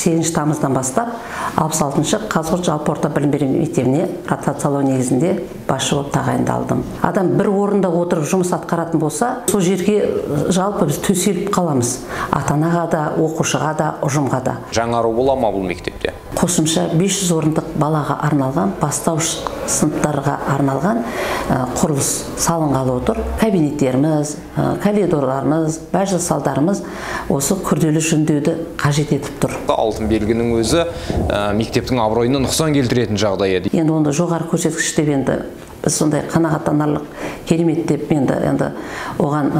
8 тамыздан бастап 66-шы Қазығұрт жалпы орта білім беру мектебіне ротациялау негізінде басшы болып тағайындалдым. Адам бір орында отырып жұмыс атқаратын болса, сол жерге жалпы біз төселіп қаламыз. Ата-анаға да, оқушыға да, ұжымға да. Жаңару бола ма бұл мектепте? Қосымша 500 орындық балаға арналған, бастауыш сыныптарға арналған құрылыс салынғалы отыр. Кабинеттеріміз, коридорларымыз, мәжіліс залдарымыз осы күрделі жөндеуді қажет етіп тұр. Алтын белгінің өзі мектептің абыройына нұқсан келтіретін жағдай еді. Енді онда жоғары көрсеткіш деп енді біз сондай қанағаттанарлық керемет деп енді оған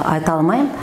айта алмаймын.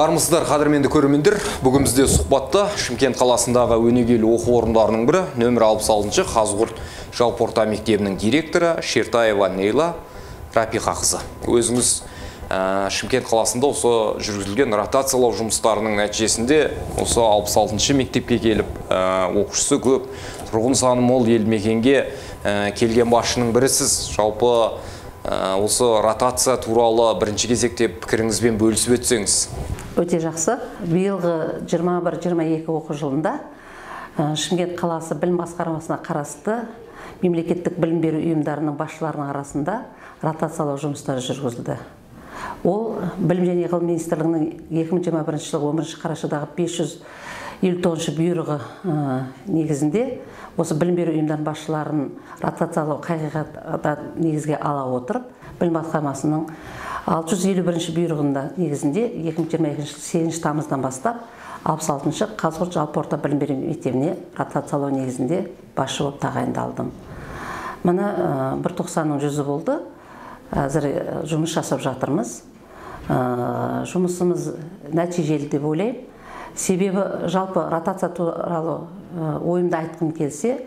Армысыздар, қадірменді көрермендер, бүгін бізде сұхбатта Шымкент қаласындағы өнегелі оқу орындарының бірі, нөмір 66-шы Қазығұрт жалпы орта мектебінің директоры Шертаева Нейла Рапиқақызы. Өзіңіз Шымкент қаласында осы жүргізілген ротациялау жұмыстарының нәтижесінде осы 66-шы мектепке келіп, оқушысы көп, тұрғын саны мол елді мекенге келген басшының бірісіз. Жалпы осы ротация туралы бірінші кезекте пікіріңізбен бөлісіп өтсеңіз. Өте жақсы. Биылғы 21-22 оқу жылында Шымкент қаласы білім басқармасына қарасты мемлекеттік білім беру ұйымдарының басшыларының арасында ротациялау жұмыстары жүргізілді. Ол Білім және ғылым министрлігінің 2021 жылғы 11 қарашадағы 559 бұйрығы негізінде осы білім беру ұйымдарының басшыларын ротациялау қағидатын негізге ала отырып, білім басқармасының 651 бұйрығында негізінде 2022 жылғы 8 тамыздан бастап 66-шы Қазығұрт жалпы орта білім беру мектебіне ротациялау негізінде басшы болып тағайындалдым. Міне бір тоқсанның жүзі болды. Әзір жұмыс жасап жатырмыз. Жұмысымыз нәтижелі деп ойлаймын. Себебі жалпы ротация туралы ойымды айтқым келсе,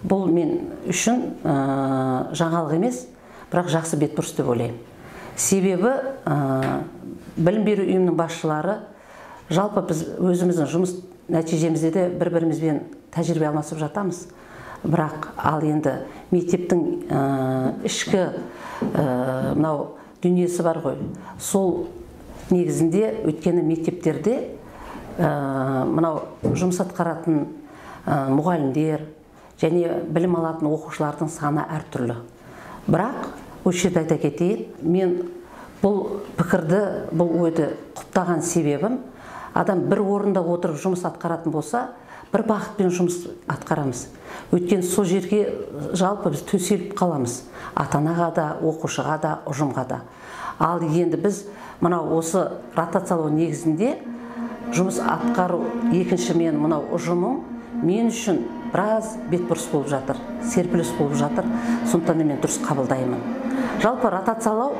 бұл мен үшін жаңалық емес, бірақ жақсы бетбұрыс деп ойлаймын. Себебі білім беру ұйымының басшылары жалпы біз өзіміздің жұмыс нәтижемізде де бір-бірімізбен тәжірибе алмасып жатамыз. Бірақ ал енді мектептің ішкі мынау дүниесі бар ғой. Сол негізінде өйткені мектептерде мынау жұмыс атқаратын мұғалімдер және білім алатын оқушылардың саны әртүрлі. Бірақ осы жерде айта кетейін, мен бұл пікірді, бұл ойды құптаған себебім, адам бір орында отырып жұмыс атқаратын болса, бір бағытпен жұмыс атқарамыз. Өйткені сол жерге жалпы біз төселіп қаламыз. Ата-анаға да, оқушыға да, ұжымға да. Ал енді біз мынау осы ротациялау негізінде жұмыс атқару екінші мен мынау ұжымым мен үшін біраз бетбұрыс болып жатыр, серпіліс болып жатыр. Сондықтан мен дұрыс қабылдаймын. Жалпы ротациялау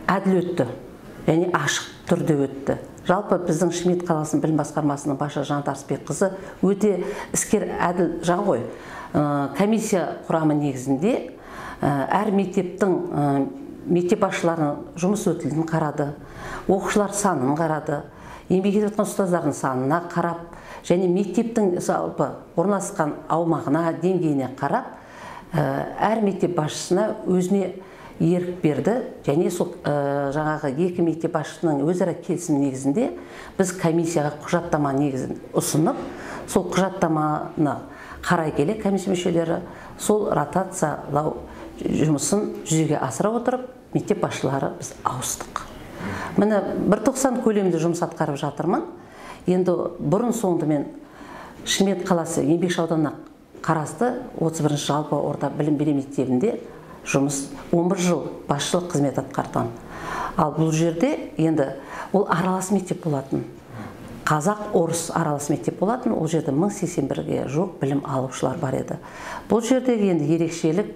әділ өтті, және ашық түрде өтті. Жалпы біздің Шымкент қаласының білім басқармасының басшысы Жанат Арысбекқызы өте іскер, әділ жан ғой. Комиссия құрамы негізінде әр мектептің мектеп басшыларының жұмыс өтілін қарады, оқушылар санын қарады, еңбек етіп жатқан ұстаздардың санына қарап, және мектептің жалпы орналасқан аумағына, деңгейіне қарап, әр мектеп басшысына өзіне ерік берді. Және сол жаңағы екі мектеп басшысының өзара келісімі негізінде біз комиссияға құжаттама негізін ұсынып, сол құжаттаманы қарай келе комиссия мүшелері сол ротациялау жұмысын жүзеге асыра отырып, мектеп басшылары біз ауыстық. Міне бір тоқсан көлемінде жұмыс атқарып жатырмын. Енді бұрын соңды мен Шымкент қаласы Еңбекші ауданына қарасты 31 жалпы орта білім беру мектебінде жұмыс 11 жыл басшылық қызмет атқардым. Ал бұл жерде енді ол аралас мектеп болатын. Қазақ, орыс аралас мектеп болатын. Ол жерде 1081-ге жуық білім алушылар бар еді. Бұл жердегі енді ерекшелік,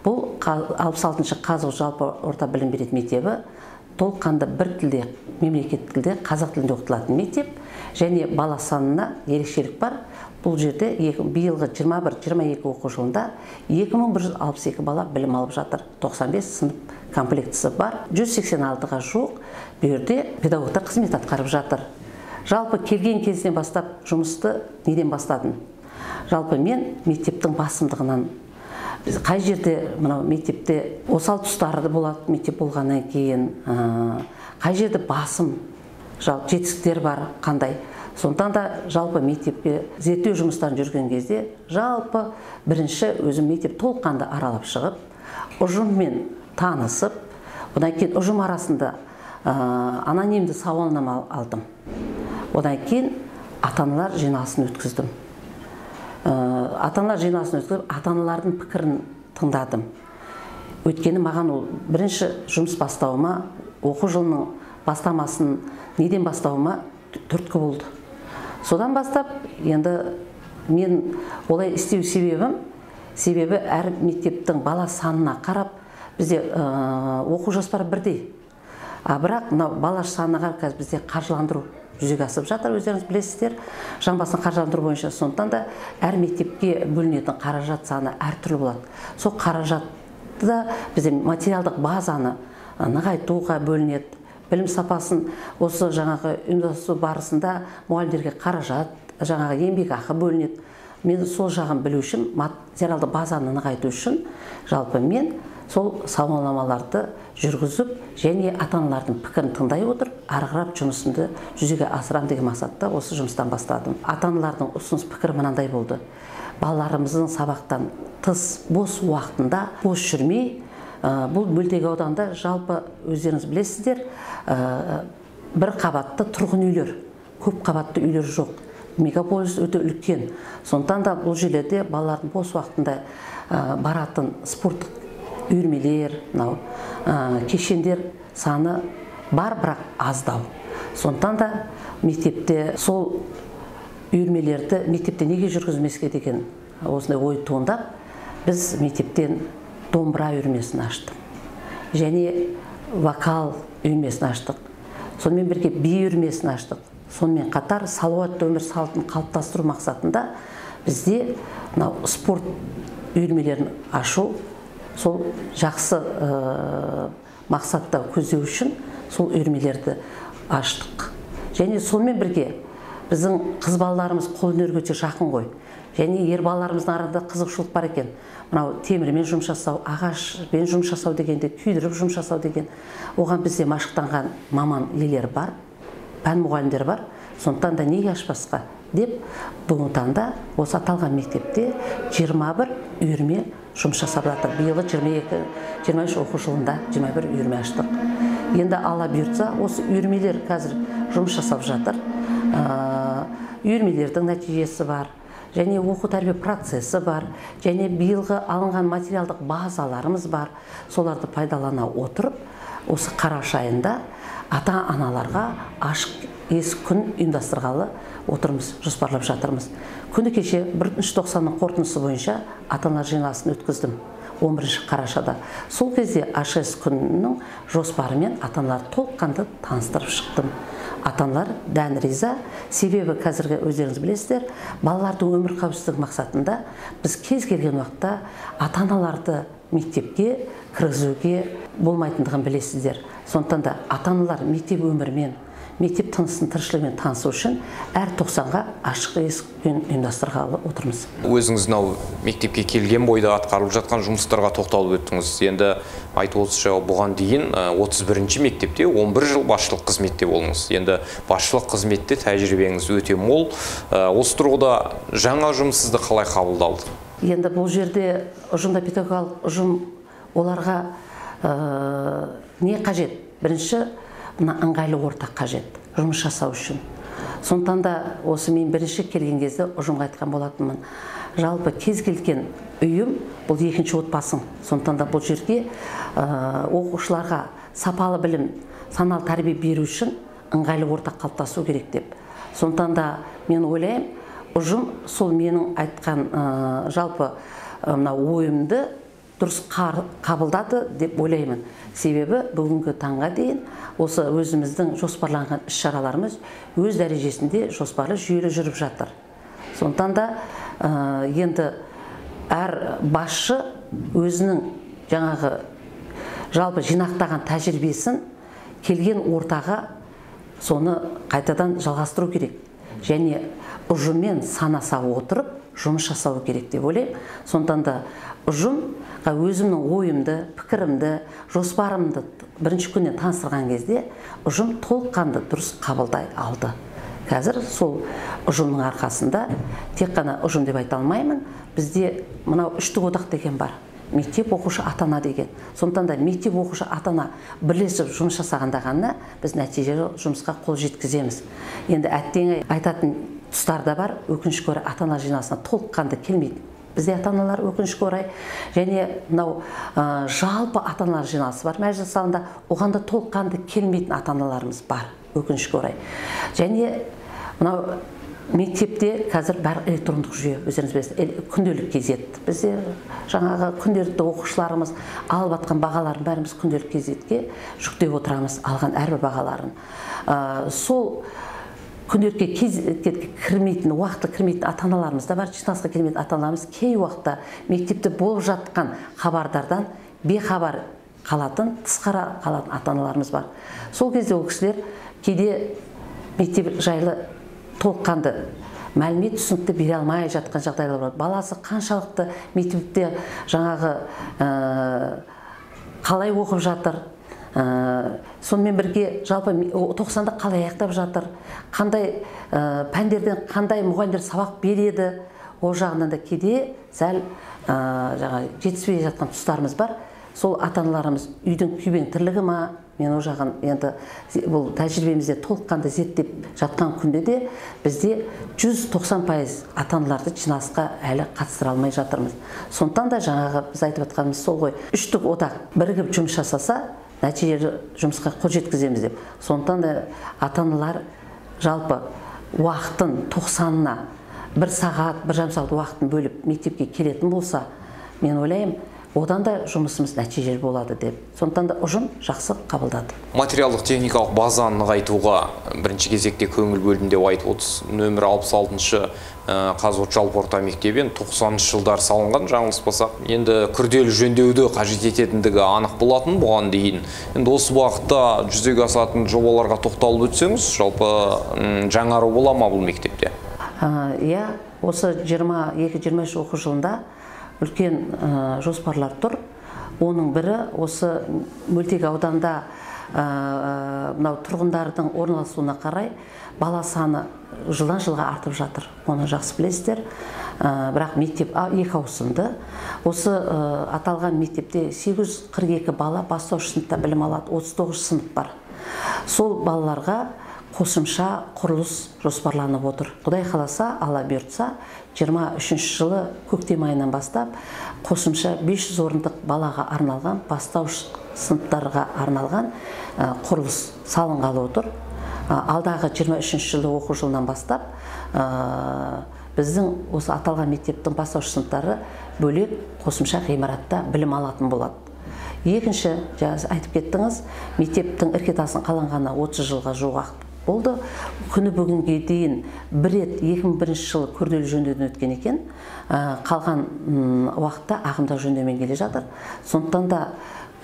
бұл 66-шы Қазығұрт жалпы орта білім беретін мектебі Толыққанды бір тілде, мемлекеттік тілде, қазақ тілінде оқытылатын мектеп және бала санына ерекшелік бар. Бұл жерде биылғы 21-22 оқу жылында 2162 бала білім алып жатыр. 95 сынып комплектісі бар. 186-ға жуық бұл жерде педагогтар қызмет атқарып жатыр. Жалпы келген кезден бастап жұмысты неден бастадым? Жалпы мен мектептің басымдығынан, қай жерде мынау мектепте осал тұстары болады, мектеп болғаннан кейін қай жерде басым жалпы жетістіктер бар қандай. Сондықтан да жалпы мектепке зерттеу жұмыстарын жүрген кезде жалпы бірінші өзім мектеп толыққанды аралап шығып, ұжыммен танысып, одан кейін ұжым арасында анонимді сауалнама алдым. Одан кейін ата-аналар жиналысын өткіздім. Ата-аналар жиналысын өткізіп, ата-аналардың пікірін тыңдадым. Өйткені маған ол бірінші жұмыс бастауыма, оқу жылының бастамасын неден бастауыма түрткі болды. Содан бастап енді мен олай істеу себебім, себебі әр мектептің бала санына қарап бізде оқу жоспары бірдей. А бірақ мынау бала санына қарап қазір бізде қаржыландыру жүзеге асып жатыр, өздеріңіз білесіздер, жан басын қаржыландыру бойынша. Сондықтан да әр мектепке бөлінетін қаражат саны әртүрлі болады. Сол қаражатты да бізде материалдық базаны нығайтуға бөлінеді. Білім сапасын осы жаңағы ұйымдастыру барысында мұғалімдерге қаражат, жаңағы еңбекақы бөлінеді. Мен сол жағын білу үшін, материалдық базаны нығайту үшін жалпы мен сол сауалнамаларды жүргізіп және ата-аналардың пікірін тыңдай отырып, ары қарап жұмысымды жүзеге асырам деген мақсатта осы жұмыстан бастадым. Ата-аналардың ұсыныс пікірі мынандай болды: балаларымыздың сабақтан тыс бос уақытында бос жүрмей, бұл Мөлтек ауданында жалпы өздеріңіз білесіздер, бір қабатты тұрғын үйлер, көп қабатты үйлер жоқ. Мегаполис өте үлкен. Сондықтан да бұл жерлерде балалардың бос уақытында баратын спорттық үйірмелер, мынау кешендер саны бар, бірақ аздау. Сондықтан да мектепте сол үйірмелерді мектепте неге жүргізмеске деген осындай ой туындап, біз мектептен домбыра үйірмесін аштық және вокал үйірмесін аштық, сонымен бірге би үйірмесін аштық. Сонымен қатар салауатты өмір салтын қалыптастыру мақсатында бізде мынау спорт үйірмелерін ашу, сол жақсы мақсатта көздеу үшін сол үйірмелерді аштық. Және сонымен бірге біздің қыз балаларымыз қолөнерге өте жақын ғой. Және ер балаларымыздың арасында қызығушылық бар екен. Мынау темірмен жұмыс жасау, ағашпен жұмыс жасау дегенде, күйдіріп жұмыс жасау деген. Оған бізде машықтанған маман иелер бар, пән мұғалімдері бар. Сондықтан да неге ашпасқа деп бүгінгі таңда осы аталған мектепте 21 үйірме жұмыс жасап жатыр. Биылғы 22-23 оқу жылында 21 үйірме аштық. Енді Алла бұйыртса, осы үйірмелер қазір жұмыс жасап жатыр. Үйірмелердің нәтижесі бар, және оқу тәрбие процесі бар, және биылғы алынған материалдық базаларымыз бар. Соларды пайдалана отырып, осы қараша айында ата-аналарға ашық есік күн ұйымдастырғалы отырмыз, жоспарлап жатырмыз. Күні кеше 1-тоқсанның қорытындысы бойынша ата-аналар жиналысын өткіздім 11 қарашада. Сол кезде ашық есік күнінің жоспарымен ата-аналарды толыққанды таныстырып шықтым. Ата-аналар дән риза, себебі қазіргі өздеріңіз білесіздер, балалардың өмір қауіпсіздігі мақсатында біз кез келген уақытта ата-аналарды мектепке кіргізуге болмайтындығын білесіздер. Сондықтан да ата-аналар мектеп өмірімен, мектеп тынысын тіршілігімен танысу үшін әр тоқсанға ашық есік күн ұйымдастырғалы отырмыз. Өзіңіз мынау мектепке келген бойда атқарылып жатқан жұмыстарға тоқталып өттіңіз. Енді айтып отырсыз, бұған дейін 31-ші мектепте 11 жыл басшылық қызметте болдыңыз. Енді басшылық қызметте тәжірибеңіз өте мол. Осы тұрғыда жаңа жұмыс сізді қалай қабылдалды? Енді бұл жерде ұжымда педагогикалық ұжым оларға не қажет? Бірінші, мына ыңғайлы орта қажет жұмыс жасау үшін. Сондықтан да осы мен бірінші келген кезде ұжымға айтқан болатынмын. Жалпы кез келген ұйым бұл екінші отбасың. Сондықтан да бұл жерге оқушыларға сапалы білім, саналы тәрбие беру үшін ыңғайлы орта қалыптасу керек деп. Сондықтан да мен ойлаймын, ұжым сол менің айтқан жалпы мына ойымды дұрыс қабылдады деп ойлаймын. Себебі бүгінгі таңға дейін осы өзіміздің жоспарланған іс-шараларымыз өз дәрежесінде жоспарлы, жүйелі жүріп жатыр. Сондықтан да енді әр басшы өзінің жаңағы жалпы жинақтаған тәжірибесін келген ортаға соны қайтадан жалғастыру керек. Және ұжыммен санаса отырып жұмыс жасау керек деп ойлаймын. Сондықтан да ұжымға өзімнің ойымды, пікірімді, жоспарымды бірінші күннен таныстырған кезде ұжым толыққанды дұрыс қабылдай алды. Қазір сол ұжымның арқасында тек қана ұжым деп айта алмаймын, бізде мынау үштік одақ деген бар. Мектеп, оқушы, ата-ана деген. Сондықтан да мектеп, оқушы, ата-ана бірлесіп жұмыс жасағанда ғана біз нәтижелі жұмысқа қол жеткіземіз. Енді әттең айтатын тұстар да бар, өкінішке орай ата-ана жиналысына толыққанды келмейді. Бізде ата-аналар өкінішке орай, және мынау жалпы ата-аналар жиналысы бар мәжіліс залында, оған да толыққанды келмейтін ата-аналарымыз бар, өкінішке орай. Және мынау мектепте қазір бәрі электрондық жүйе, өздеріңіз білесіз, күнделік кезет. Бізде жаңағы күнделікті оқушыларымыз алып атқан бағаларын бәріміз күнделік кезетке жүктеп отырамыз, алған әрбір бағаларын. Сол күнделікке кезетке кірмейтін, уақыты кірмейтін ата-аналарымыз да бар, жиналысқа келмейтін ата-аналарымыз кей уақытта мектепте болып жатқан хабардардан бейхабар қалатын, тысқары қалатын ата-аналарымыз бар. Сол кезде ол кісілер кейде мектеп жайлы толыққанды мәлімет, түсінікті бере алмай жатқан жағдайлар болады. Баласы қаншалықты мектепте жаңағы қалай оқып жатыр, сонымен бірге жалпы 90-ды қалай аяқтап жатыр, қандай пәндерден қандай мұғалімдер сабақ береді, ол жағынан да кейде сәл жаңа жетіспей жатқан тұстарымыз бар. Сол ата-аналарымыз үйдің күйбең тірлігі ма, мен ол жағын енді бұл тәжірибемізде толыққанды зерттеп жатқан күнде де бізде 190% ата-аналарды жиналысқа әлі қатыстыра алмай жатырмыз. Сондықтан да жаңағы біз айтып жатқанымыз сол ғой, үштік одақ бірігіп жұмыс жасаса нәтижелі жұмысқа қол жеткіземіз деп. Сондықтан да ата-аналар жалпы уақытын 90-на бір сағат, 1,5 сағат уақытын бөліп мектепке келетін болса, мен ойлаймын, одан да жұмысымыз нәтижелі болады деп. Сондықтан да ұжым жақсы қабылдады. Материалдық техникалық базаны нығайтуға бірінші кезекте көңіл бөлдім деп айтып отырсыз. Нөмір 66-шы Қазығұрт жалпы орта мектебі 90-шы жылдар салынған, жаңылыспасақ. Енді күрделі жөндеуді қажет ететіндігі анық болатын бұған дейін. Енді осы бағытта жүзеге асатын жобаларға тоқталып өтсеңіз, жалпы жаңару бола ма бұл мектепте? Иә, осы 22-23 оқу жылында үлкен жоспарлар тұр. Оның бірі осы мөлтек ауданда мынау тұрғындардың орналасуына қарай бала саны жылдан жылға артып жатыр. Оны жақсы білесіздер. Бірақ мектеп екі ауысымды. Осы аталған мектепте 842 бала бастауыш сыныпта білім алады, 39 сынып бар. Сол балаларға қосымша құрылыс жоспарланып отыр. Құдай қаласа, Алла бұйыртса, 23 жылы көктем айынан бастап қосымша 500 орындық балаға арналған, бастауыш сыныптарға арналған құрылыс салынғалы отыр. Алдағы 23 жылы оқу жылынан бастап біздің осы аталған мектептің бастауыш сыныптары бөлек қосымша ғимаратта білім алатын болады. Екінші, жаңа айтып кеттіңіз, мектептің іргетасын қаланғанына 30 жылға жуық болды. Күні бүгінге дейін бір рет 2001 жылы күрделі жөндеуден өткен екен. Қалған уақытта ағымдағы жөндеумен келе жатыр. Сондықтан да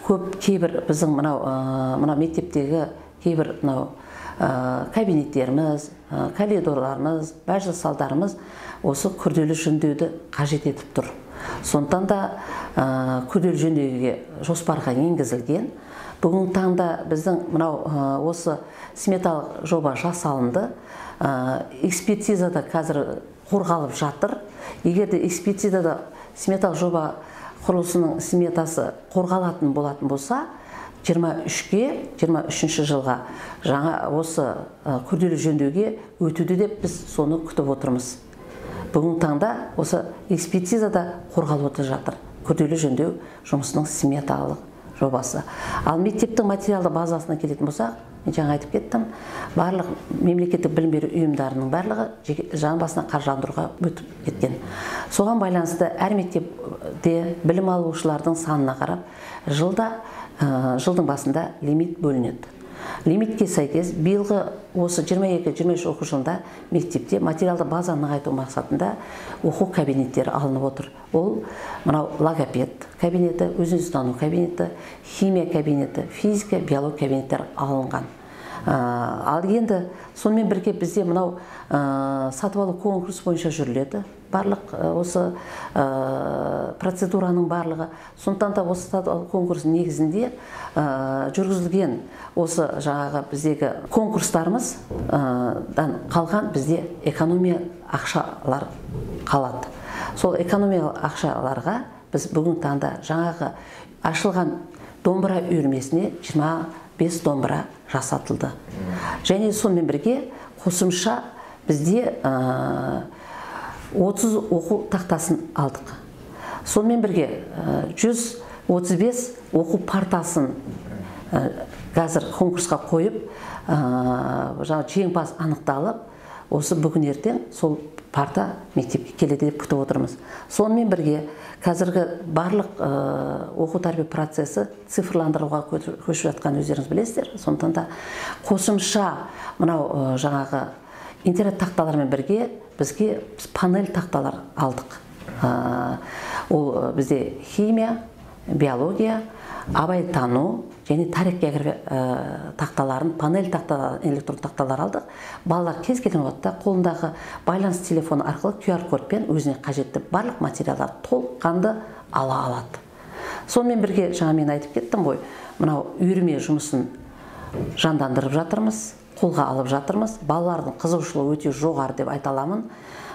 көп кейбір біздің мынау мектептегі кейбір мынау кабинеттеріміз, коридорларымыз, мәжіліс залдарымыз осы күрделі жөндеуді қажет етіп тұр. Сондықтан да күрделі жөндеуге жоспарға енгізілген. Бүгінгі таңда біздің мынау осы сметалық жоба жасалынды. Экспертизада қазір қорғалып жатыр. Егер де экспертизада сметалық жоба құрылысының сметасы қорғалатын болатын болса, 23 жылға жаңа осы күрделі жөндеуге өтуді деп біз соны күтіп отырмыз. Бүгінгі таңда осы экспертизада қорғалып жатыр күрделі жөндеу жұмысының сметалық жобасы. Ал мектептің материалды базасына келетін болсақ, Мен жаңа айтып кеттім, барлық мемлекеттік білім беру ұйымдарының барлығы жан басына қаржыландыруға өтіп кеткен. Соған байланысты әр мектепте білім алушылардың санына қарап, жылдың басында лимит бөлінеді. Лимитке сәйкес биылғы осы 22-23 оқу жылында мектепте материалды базаны нығайту мақсатында оқу кабинеттері алынып отыр. Ол мынау логопед кабинеті, өзін-өзі тану кабинеті, химия кабинеті, физика, биология кабинеттері алынған. Ал енді сонымен бірге бізде мынау сатып алу конкурс бойынша жүріледі. Барлық осы процедураның барлығы. Сондықтан да осы сатып алу конкурсының негізінде жүргізілген осы жаңағы біздегі конкурстарымыздан қалған бізде экономия ақшалар қалады. Сол экономиялық ақшаларға біз бүгінгі таңда жаңағы ашылған домбыра үйірмесіне 25 домбыра жасатылды. Және сонымен бірге қосымша бізде 30 оқу тақтасын алдық. Сонымен бірге 135 оқу партасын қазір конкурсқа қойып, жаңа жеңімпаз анықталып, осы бүгін ертең сол парта мектепке келеді деп күтіп отырмыз. Сонымен бірге қазіргі барлық оқу тәрбие процесі цифрландыруға көшіп жатқан өздеріңіз білесіздер. Сондықтан да қосымша мынау жаңағы интернет тақталармен бірге бізге панель тақталар алдық. Ол бізде химия, биология, абайтану және тарих география тақталарын, панель тақталарын, электрон тақталар алдық. Балалар кез келген уақытта қолындағы байланыс телефоны арқылы QR кодпен өзіне қажетті барлық материалдарды толыққанды ала алады. Сонымен бірге жаңа мен айтып кеттім ғой, мынау үйірме жұмысын жандандырып жатырмыз, қолға алып жатырмыз. Балалардың қызығушылығы өте жоғары деп айта аламын.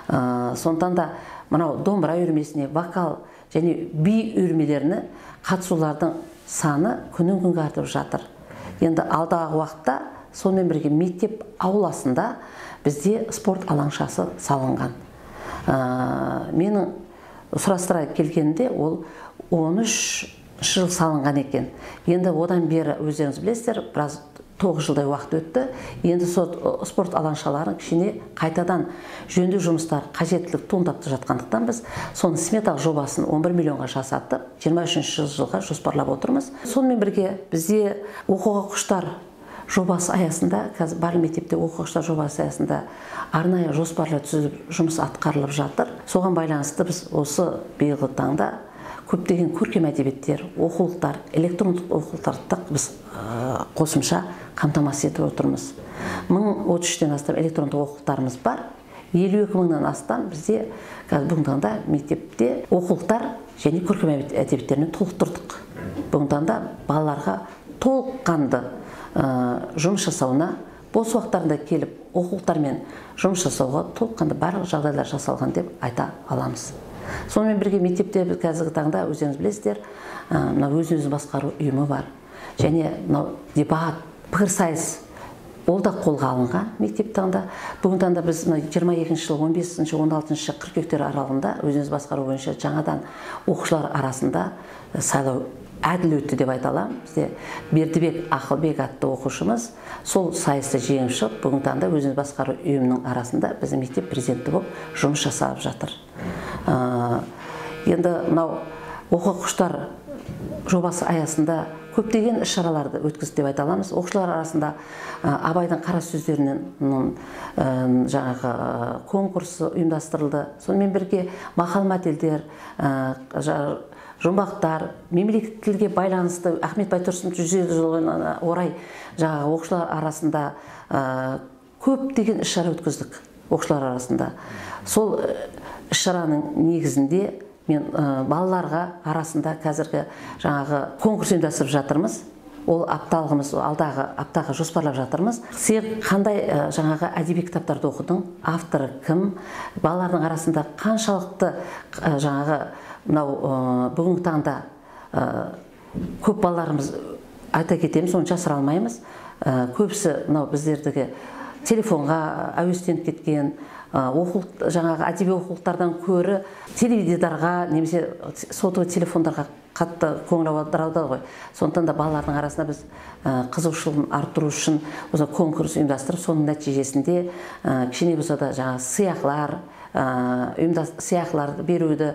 Сондықтан да мынау домбыра үйірмесіне, вокал және би үйірмелеріне қатысулардың саны күннен күнге артып жатыр. Енді алдағы уақытта сонымен бірге мектеп ауласында бізде спорт алаңшасы салынған. Менің сұрастыра келгенде ол 13 жыл салынған екен. Енді одан бері өздеріңіз білесіздер, біраз 9 жылдай уақыт өтті. Енді спорт алаңшаларын кішкене қайтадан жөндеу жұмыстары қажеттілік туындап жатқандықтан біз соның сметалық жобасын 11 миллионға жасатып, 23 жылға жоспарлап отырмыз. Сонымен бірге бізде оқуға құштар жобасы аясында, қазір барлық мектепте оқуға құштар жобасы аясында арнайы жоспарлар түзіліп жұмыс атқарылып жатыр. Соған байланысты біз осы биылғы таңда көптеген көркем әдебиеттер, оқулықтар, электрондық оқулықтарды біз қосымша қамтамасыз етіп отырмыз. 1033-тен астам электрондық оқулықтарымыз бар. 52 мыңнан астам бізде қазір бүгінгі таңда мектепте оқулықтар және көркем әдебиеттермен толықтырдық. Бүгінгі таңда балаларға толыққанды жұмыс жасауына, бос уақыттарында келіп оқулықтармен жұмыс жасауға толыққанды барлық жағдайлар жасалған деп айта аламыз. Сонымен бірге мектепте қазіргі таңда өздеріңіз білесіздер, мына өзін-өзі басқару ұйымы бар. Және мынау дебат, пікірсайыс ол да қолға алынған мектеп таңда. Бүгінгі таңда біз 22 жыл 15-ші, 16-шы қыркүйектер аралығында өзін-өзі басқару бойынша жаңадан оқушылар арасында сайлау әділ өтті деп айта аламын. Бізде Бердібек Ақылбек атты оқушымыз сол сайысты жеңіп шығып, бүгінгі таңда өзін-өзі басқару ұйымының арасында біздің мектеп президенті болып жұмыс жасап жатыр. Енді мынау оқуға құштар жобасы аясында көптеген іс-шараларды өткізді деп айта аламыз. Оқушылар арасында Абайдың қара сөздерінен жаңағы конкурсы ұйымдастырылды. Сонымен бірге мақал-мәтелдер, жұмбақтар, мемлекеттік тілге байланысты Ахмет Байтұрсыновтың 150 жылдығына орай жаңағы оқушылар арасында көптеген іс-шара өткіздік оқушылар арасында. Сол іс-шараның негізінде мен балаларға арасында қазіргі жаңағы конкурс ұйымдастырып жатырмыз. Ол апталығымыз, алдағы аптаға жоспарлап жатырмыз. Сен қандай жаңағы әдеби кітаптарды оқыдың, авторы кім, балалардың арасында қаншалықты жаңағы мынау бүгінгі таңда көп балаларымыз айта кетеміз, оны жасыра алмаймыз. Көбісі мынау біздердегі телефонға әуестеніп кеткен, жаңағы әдеби оқулықтардан көрі теледидарға немесе сотовый телефондарға қатты көңіл аударады ғой. Сондықтан да балалардың арасында біз қызығушылығын арттыру үшін осы конкурс ұйымдастырып, соның нәтижесінде кішкене болса да жаңағы сыйақыларды беруді,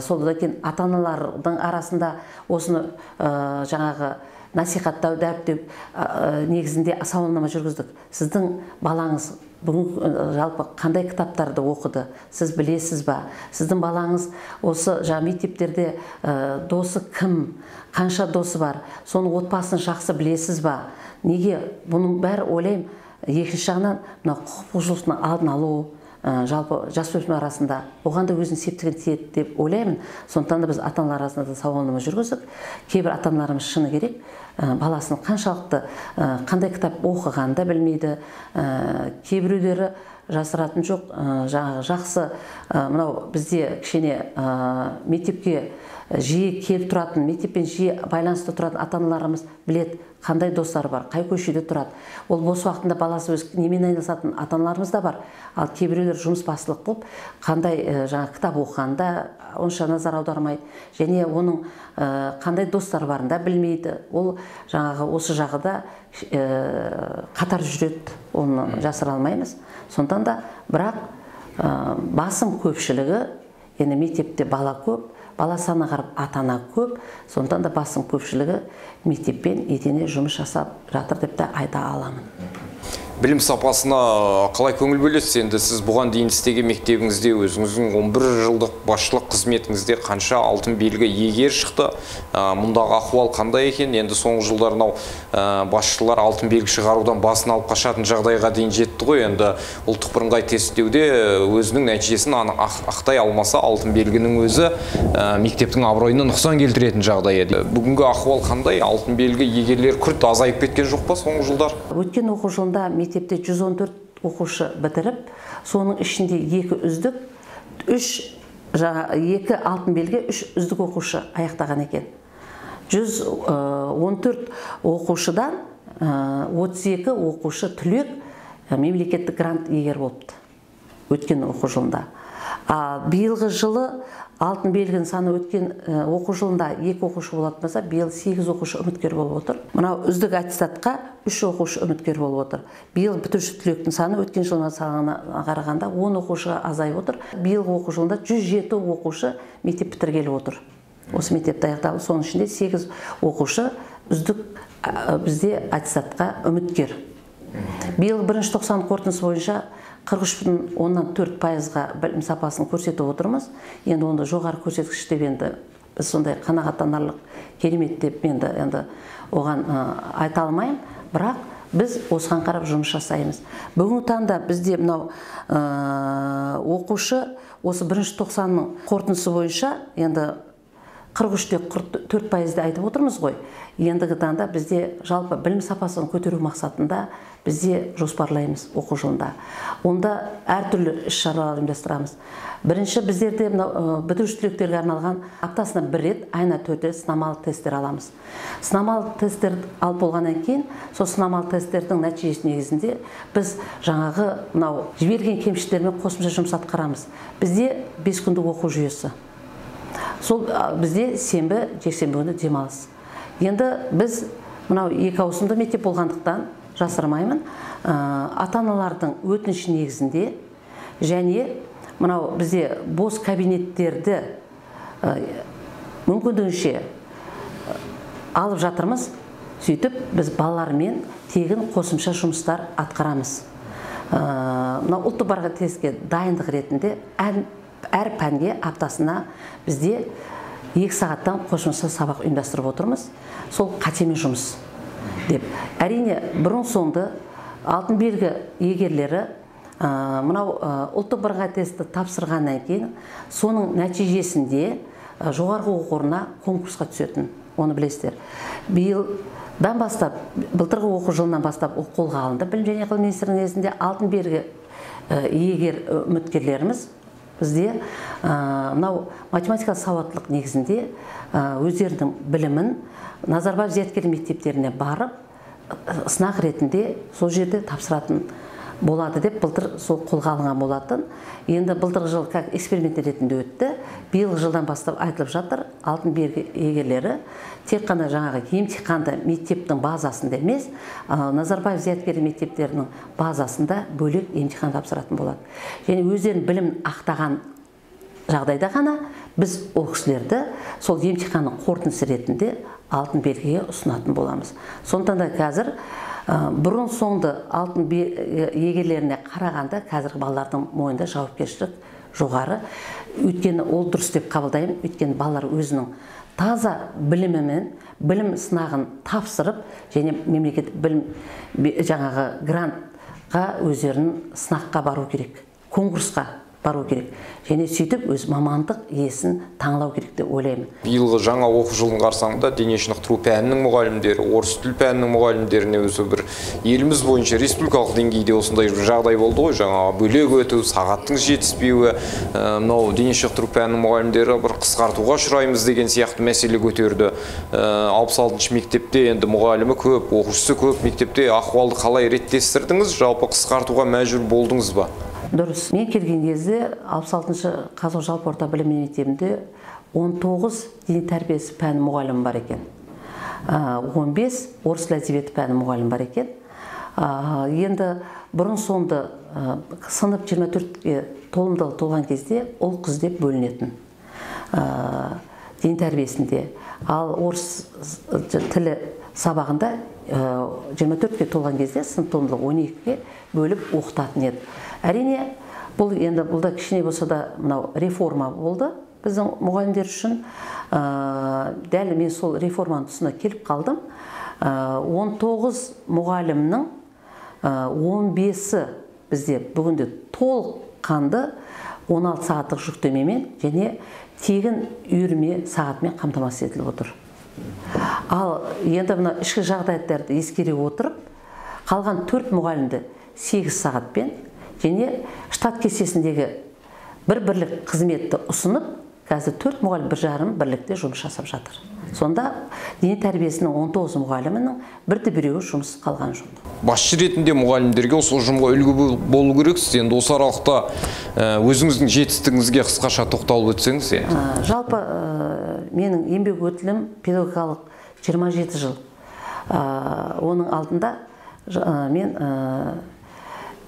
содан кейін ата-аналардың арасында осыны жаңағы насихаттау, дәріптеу негізінде сауалнама жүргіздік. Сіздің балаңыз бүгін жалпы қандай кітаптарды оқыды, сіз білесіз ба? Сіздің балаңыз осы жаңа мектептерде досы кім, қанша досы бар, соның отбасын жақсы білесіз ба? Неге бұның бәрі ойлаймын, екінші жағынан мына құқық бұзушылықтың алдын алу, жалпы жасөспірім арасында оған да өзінің септігін тиеді деп ойлаймын. Сондықтан да біз ата-аналар арасында да сауалнама жүргіздік. Кейбір ата-аналарымыз шыны керек, баласының қаншалықты қандай кітап оқығанын да білмейді. Кейбіреулері жасыратын жоқ, жаңағы жақсы мынау бізде кішкене мектепке жиі келіп тұратын, мектеппен жиі байланыста тұратын ата-аналарымыз біледі, қандай достары бар, қай көшеде тұрады. Ол бос уақытында баласы өз немен айналысатын ата-аналарымыз да бар. Ал кейбіреулер жұмыс басылық болып, қандай жаңа кітап оқығанда онша назар аудармайды, және оның қандай достары барын да білмейді. Ол жаңағы осы жағы да қатар жүреді, оны жасыра алмаймыз. Сондықтан да бірақ басым көпшілігі, енді мектепте бала көп, бала саны қарап ата-ана көп, сондықтан да басым көпшілігі мектеппен етене жұмыс жасап жатыр деп те айта аламын. Білім сапасына қалай көңіл бөлесіз? Енді сіз бұған дейін істеген мектебіңізде өзіңіздің 11 жылдық басшылық қызметіңізде қанша алтын белгі иегері шықты? Мұндағы ахуал қандай екен? Енді соңғы жылдары мынау басшылар алтын белгі шығарудан басын алып қашатын жағдайға дейін жетті ғой. Енді ұлттық бірыңғай тестілеуде өзінің нәтижесін ақтай алмаса, алтын белгінің өзі мектептің абыройына нұқсан келтіретін жағдай еді. Бүгінгі ахуал қандай? Алтын белгі иегерлері күрт азайып кеткен жоқ па соңғы жылдар? Өткен оқу жылында мектепте 114 оқушы бітіріп, соның ішінде 2 үздік, 2 алтын белгі, 3 үздік оқушы аяқтаған екен. 114 оқушыдан 32 оқушы түлек мемлекеттік грант иегері болыпты өткен оқу жылында. Биылғы жылы алтын белгінің саны өткен оқу жылында 2 оқушы болатын болса, биыл 8 оқушы үміткер болып отыр. Мынау үздік аттестатқа 3 оқушы үміткер болып отыр. Биыл бітіруші түлектің саны өткен жылына қарағанда 10 оқушыға азайып отыр. Биылғы оқу жылында 107 оқушы мектеп бітіргелі отыр. Осы мектепті аяқталды, соның ішінде 8 оқушы үздік бізде аттестатқа үміткер. Биыл бірінші тоқсан қорытындысы бойынша 43,4%-ға білім сапасын көрсетіп отырмыз. Енді онда жоғары көрсеткіш деп енді біз сондай қанағаттанарлық керемет деп енді оған айта алмаймын, бірақ біз осыған қарап жұмыс жасаймыз. Бүгінгі таңда бізде мынау оқушы осы бірінші тоқсанның қорытындысы бойынша енді 43,4%-ды айтып отырмыз ғой. Ендігі таңда бізде жалпы білім сапасын көтеру мақсатында бізде жоспарлаймыз оқу жылында. Онда әртүрлі іс-шаралар ұйымдастырамыз. Бірінші біздерде бітіруші түлектерге арналған аптасына бір рет, айына 4 рет сынамалы тесттер аламыз. Сынамалы тесттер алып болғаннан кейін, сол сынамалы тесттердің нәтижесі негізінде біз жаңағы мынау жіберген кемшіліктермен қосымша жұмыс атқарамыз. Бізде 5 күндік оқу жүйесі. Сол бізде сенбі, жексенбі күні демалыс. Енді біз мынау екі ауысымды мектеп болғандықтан жасырмаймын, ата-аналардың өтініші негізінде және мынау бізде бос кабинеттерді мүмкіндігінше алып жатырмыз. Сөйтіп біз балалармен тегін қосымша жұмыстар атқарамыз. Мынау ұлттық бірыңғай тестке дайындық ретінде әр пәнге аптасына бізде 2 сағаттан қосымша сабақ ұйымдастырып отырмыз. Сол қатемен жұмыс деп. Әрине, бұрын соңды алтын белгі иегерлері мынау ұлттық бірыңғай тестті тапсырғаннан кейін соның нәтижесінде жоғарғы оқу орнына конкурсқа түсетін, оны білесіздер. Биылдан бастап, былтырғы оқу жылынан бастап ол қолға алынды. Білім және ғылым министрлігінің негізінде алтын белгі иегер үміткерлеріміз бізде мынау математикалық сауаттылық негізінде өздерінің білімін Назарбаев зияткерлік мектептеріне барып сынақ ретінде сол жерде тапсыратын болады деп былтыр сол қолға алынған болатын. Енді былтырғы жыл как эксперимент ретінде өтті. Биылғы жылдан бастап айтылып жатыр, алтын белгі иегерлері тек қана жаңағы емтиханды мектептің базасында емес, Назарбаев зияткерлік мектептерінің базасында бөлек емтихан тапсыратын болады. Және өздерінің білімін ақтаған жағдайда ғана біз ол кісілерді сол емтиханның қорытындысы ретінде алтын белгіге ұсынатын боламыз. Сондықтан да қазір бұрын соңды алтын иегерлеріне қарағанда қазіргі балалардың мойнында жауапкершілік жоғары. Өйткені ол дұрыс деп қабылдаймын. Өйткені балалар өзінің таза білімімен білім сынағын тапсырып және мемлекет білім жаңағы грантқа өздерінің сынаққа бару керек, конкурсқа бару керек. Және сөйтіп өз мамандық иесін таңлау керек деп ойлаймын. Биылғы жаңа оқу жылының қарсаңында дене шынықтыру пәнінің мұғалімдері, орыс тіл пәнінің мұғалімдеріне өзі бір еліміз бойынша республикалық деңгейде осындай бір жағдай болды ғой, жаңа бөлек өту, сағаттың жетіспеуі, мынау дене шынықтыру пәнінің мұғалімдері бір қысқартуға ұшыраймыз деген сияқты мәселе көтерді. 66-шы мектепте енді мұғалімі көп, оқушысы көп мектепте ахуалды қалай реттестірдіңіз? Жалпы қысқартуға мәжбүр болдыңыз ба? Дұрыс. Мен келген кезде 66-шы Қазығұрт жалпы орта білім мектебінде 19 дене тәрбиесі пәні мұғалімі бар екен. 15 орыс тілі әдебиеті пәні мұғалімі бар екен. Енді бұрын соңды сынып 24-ке толымдығы толған кезде ұл қыз деп бөлінетін дене тәрбиесінде. Ал орыс тілі сабағында 24-ке толған кезде сынып толымдылығы 12-ге бөліп оқытатын еді. Әрине, бұл енді бұл да кішкене болса да мынау реформа болды біздің мұғалімдер үшін. Дәл мен сол реформаның тұсына келіп қалдым. 19 мұғалімнің 15-і бізде бүгінде толыққанды 16 сағаттық жүктемемен және тегін үйірме сағатымен қамтамасыз етіліп отыр. Ал енді мына ішкі жағдайларды ескере отырып, қалған 4 мұғалімді 8 сағатпен және штат кестесіндегі бір бірлік қызметті ұсынып, қазір 4 мұғалім 1,5 бірлікте жұмыс жасап жатыр. Сонда дене тәрбиесінің 19 мұғалімінің бірде-біреуі жұмыссыз қалған жоқ. Басшы ретінде мұғалімдерге осы ұжымға үлгі болу керексіз. Енді осы аралықта өзіңіздің жетістігіңізге қысқаша тоқталып өтсеңіз енді. Жалпы менің еңбек өтілім педагогикалық 27 жыл. Оның алдында мен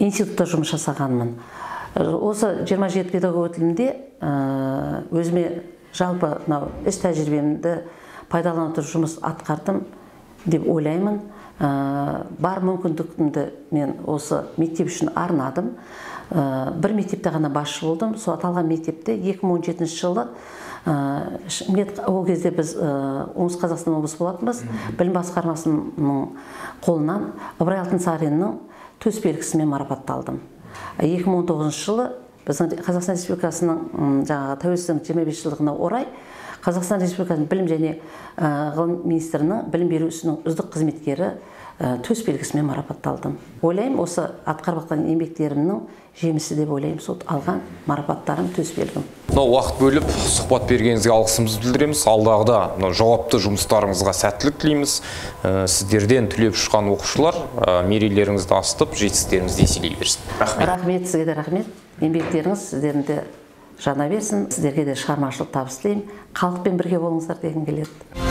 институтта жұмыс жасағанмын. Осы 27 педагог өтілімде өзіме жалпы іс тәжірибемді пайдалана отырып жұмыс атқардым деп ойлаймын. Бар мүмкіндігімді мен осы мектеп үшін арнадым. Бір мектепте ғана басшы болдым. Сол аталған мектепте 2017 жылы ол кезде біз Оңтүстік Қазақстан облысы болатынбыз. Білім басқармасының қолынан Ыбырай Алтынсариннің төс белгісімен марапатталдым. 2019 жылы біздің Қазақстан Республикасының жаңағы тәуелсіздігінің 25 жылдығына орай Қазақстан Республикасының білім және ғылым министрінің білім беру ісінің үздік қызметкері төс белгісімен марапатталдым. Ойлаймын, осы атқарып жатқан еңбектерімнің жемісі деп ойлаймын, сол алған марапаттарым, төс белгім. Мынау уақыт бөліп сұхбат бергеніңізге алғысымызды білдіреміз. Алдағыда мынау жауапты жұмыстарыңызға сәттілік тілейміз. Сіздерден түлеп ұшқан оқушылар мерейлеріңізді асытып, жетістіктеріңізді еселей берсін. Рахмет. Рахмет, сізге де рахмет. Еңбектеріңіз сіздердің де жана берсін. Сіздерге де шығармашылық табыс тілеймін. Халықпен бірге болыңыздар дегім келеді.